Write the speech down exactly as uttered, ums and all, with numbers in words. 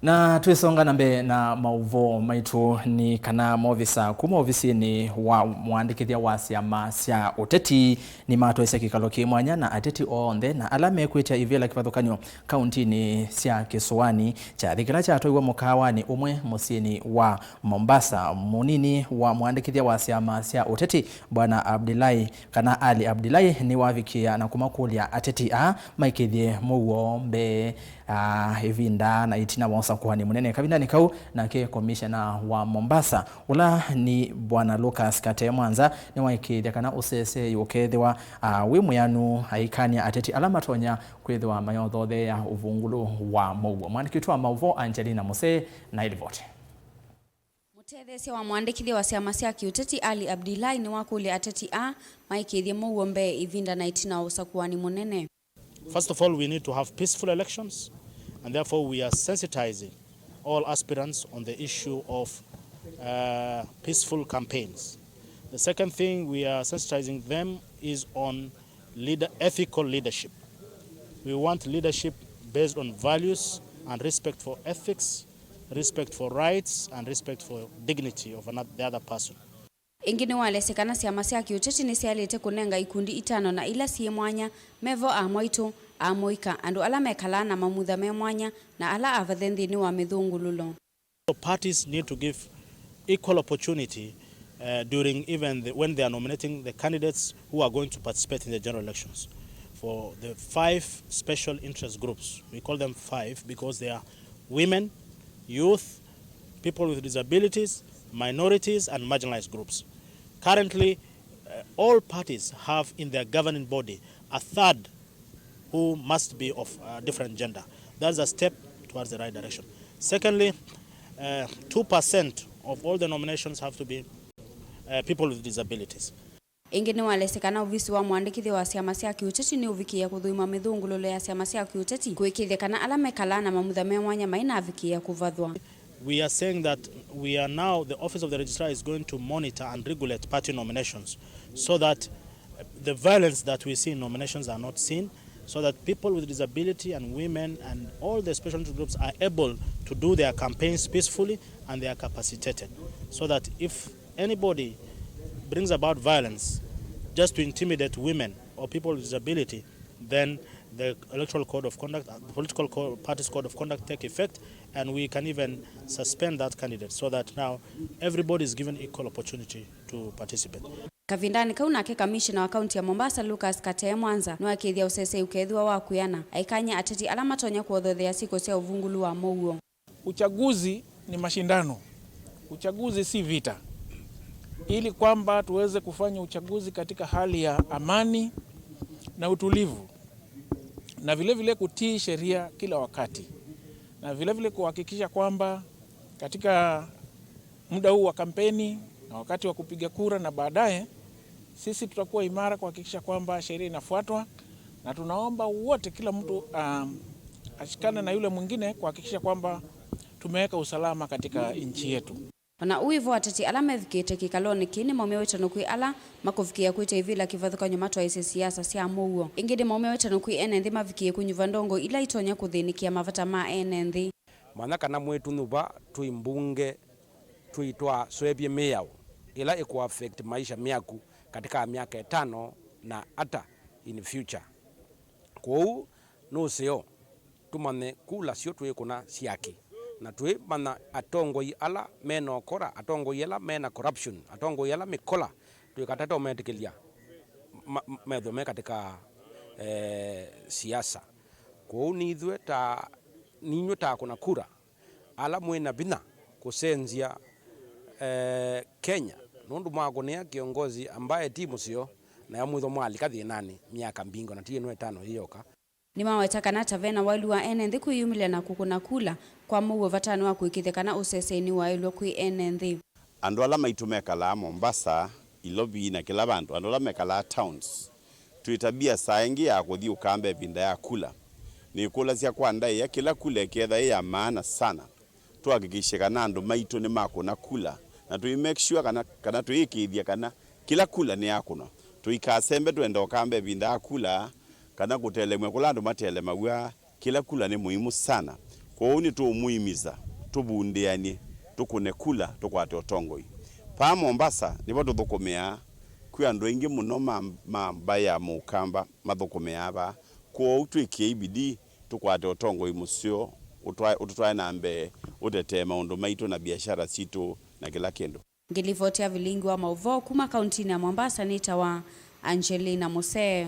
Na twĩsonga na mbee na maũvoo maitũ, nĩ kana maovisa kuma ovisinĩ wa mũandĩkĩthya wa syama sya ũteti nĩmatwaisye kĩkalo kĩ mwanya na ateti onthe na ala mekwĩtya ivĩla kĩvathũkany'o kauntinĩ sya kĩsũanĩ. Kyathĩ kĩla kyatwaiwe mũkaawanĩ ũmwe mũsyĩnĩ wa Mombasa, mũnini wa mũandĩkĩthya wa syama sya ũteti, Bwana Abdullahi, kana Ali Abdullahi, nĩwavikĩĩa na kũmakũlya ateti aa maikĩthye mũuo mbee, aa, ĩvinda na ĩtina wa ũsakũani mũnene kavindanĩ kau. Nake komishena wa Mombasa, ũla nĩ Bwana Lucas Kate Mwanza, nĩwaĩkĩĩthya kana ũseseĩ ũkethĩwa, aa, wĩ mwĩanu, aikany'a ateti ala matonya kwĩthĩwa mayothotheea ũvungũlu wa mũuo. Mwandĩki witũ wa maũvoo Angelina Musee na ĩlivoti. Mũtetheesya wa mũandĩkĩthya wa syama sya kĩũteti Ali Abdullahi nĩwakũlya ateti aa maĩkĩĩthye mũuo mbee ĩvinda na ĩtina wa ũsakũani mũnene. First of all, we need to have peaceful elections, and therefore we are sensitizing all aspirants on the issue of, uh, peaceful campaigns. The second thing we are sensitizing them is on leader, ethical leadership. We want leadership based on values and respect for ethics, respect for rights, and respect for dignity of another, the other person. Ĩngĩ nĩwaelesya kana syama sya kĩũteti nĩsyaĩlĩte kũnenga ikundi itano na ila syĩ mwanya, mevo amwaitũ, amũika, andũ ala mekalaa na mamutha me mwanya, na ala avathe nthĩnĩ wa mĩthũngũlũlo. So parties need to give equal opportunity, uh, during even the, when they are nominating the candidates who are going to participate in the general elections. For the five special interest groups, we call them five because they are women, youth, people with disabilities, minorities, and marginalized groups. Currently, uh, all parties have in their governing body a third who must be of a different gender. That's a step towards the right direction. Secondly, uh, two percent of all the nominations have to be, uh, people with disabilities. Ĩngĩ nĩwaelesya kana ovisi wa mũandĩkĩthya wa syama sya kĩũteti nĩũvikĩĩa kũthũima mĩthũngũlũlo ya syama sya kĩũteti kũĩkĩĩthya kana ala mekalaa na mamutha me mwanya mainavikĩĩa kũvathwa. We are saying that we are now, the Office of the Registrar is going to monitor and regulate party nominations so that the violence that we see in nominations are not seen, so that people with disability and women and all the special interest groups are able to do their campaigns peacefully and they are capacitated, so that if anybody brings about violence just to intimidate women or people with disability, then the electoral code of conduct, uh, political co-, parties code of conduct take effect, and we can even suspend that candidate so that now everybody is given equal opportunity to participate. Kavindanĩ kau nake kamishina wa kaunti ya Mombasa, Lucas Katee Mwanza, nĩwakĩĩthya ũsesei ũkethĩwa wa kwĩana, aikany'a ateti ala matonya kũothothea syĩko sya ũvungũlu wa mũuo. Uchaguzi ni mashindano. Uchaguzi si vita. Ili kwamba tuweze kufanya uchaguzi katika hali ya amani na utulivu, na vile vile kutii sheria kila wakati, na vile vile kuhakikisha kwamba katika muda huu wa kampeni na wakati wa kupiga kura na baadaye, sisi tutakuwa imara kuhakikisha kwamba sheria inafuatwa, na tunaomba wote, kila mtu, um, ashikane na yule mwingine kuhakikisha kwamba tumeweka usalama katika nchi yetu. O na ũu wĩ vo, ateti ala mevikĩte kĩkalonĩ kĩĩ nĩmaumya wĩtano kwĩ ala makũvikĩĩa kwĩtya ivĩla kĩvathũkany'o matwaĩĩsye siasa sya mũuo. Ĩngĩ nĩmaumya wĩtano kwĩ ene nthĩ mavikĩĩe kũnyuva ndongoi ila itonya kũthĩnĩkĩa mavata ma ene nthĩ. Manya kana mwĩtũnyuva twĩ mbunge twĩtwaa sũevye mĩao ĩla ĩkũ affect maisha myaku katika myaka ĩtano na ata in future. Kwoou nũseo tũmanye kula syo twĩkũna syakĩ, na twĩmanya atongoi ala mena ũkora, atongoi ala mena corruption, atongoi ala mĩkola, twĩkatate ũmetĩkĩlya ma-, ma-, methwe me katika, eh, siasa. Kwoou nithywe ta, ninyw'ĩ ta akũna kura ala mwĩ na vinya kũsenzya, eh, Kenya, nũndũ mwakũnĩa kĩongozi ambaye ti mũseo, na amwĩthwa mwalika thĩnanĩ myaka mbingĩ, na ti ĩno ĩtano yĩyoka. Nĩmaweta kana ta vena waĩlu wa ene nthĩ kwĩyumĩlya na kũkũna kula kwa mũuo vatanĩ wa kũĩkĩĩthya kana ũsesei nĩwaĩlw'a kwĩ ene nthĩ. Andũ ala maitũ mekalaa Mombasa, Ilovi na kĩla vandũ, andũ ala mekalaa towns, twĩ ta biasaa ĩngĩ ya kũthi ũkamba ĩvinda ya kula. Nĩkũlasya kwa ndaĩa kĩla kula ĩketha ĩ ya maana sana. Tũhakikishe kana andũ maitũ nĩmakũna kula, na tũi make sure kana, kana tũĩkĩĩthya kana kĩla kula nĩyakũnwa. Tũikasembe twenda ũkamba ĩvinda ya kula, kana kũtelemw'a kũla andũ matelemaw'a. Kĩla kula nĩ mũimu sana. Kwoou nĩtũũmũimisa tũvundĩanĩe, tũkũne kula, tũkwate ũtongoi. Vaa Mombasa nĩvo tũthũkũmĩaa. Kwĩ andũ aingĩ mũno ma, ma mbaĩ ya Mũkamba mathũkũmĩaa vaa. Kwoou twĩkĩei bidii tũkwate ũtongoi mũseo, ũtwae, ũtũtwae na mbee ũtetee maũndũ maitũ na biashara sitũ na kĩla kĩndũ. Ngĩlivoti ya vilingi wa maũvoo kuma kauntinĩ ya Mombasa nĩtawa Angelina Musee.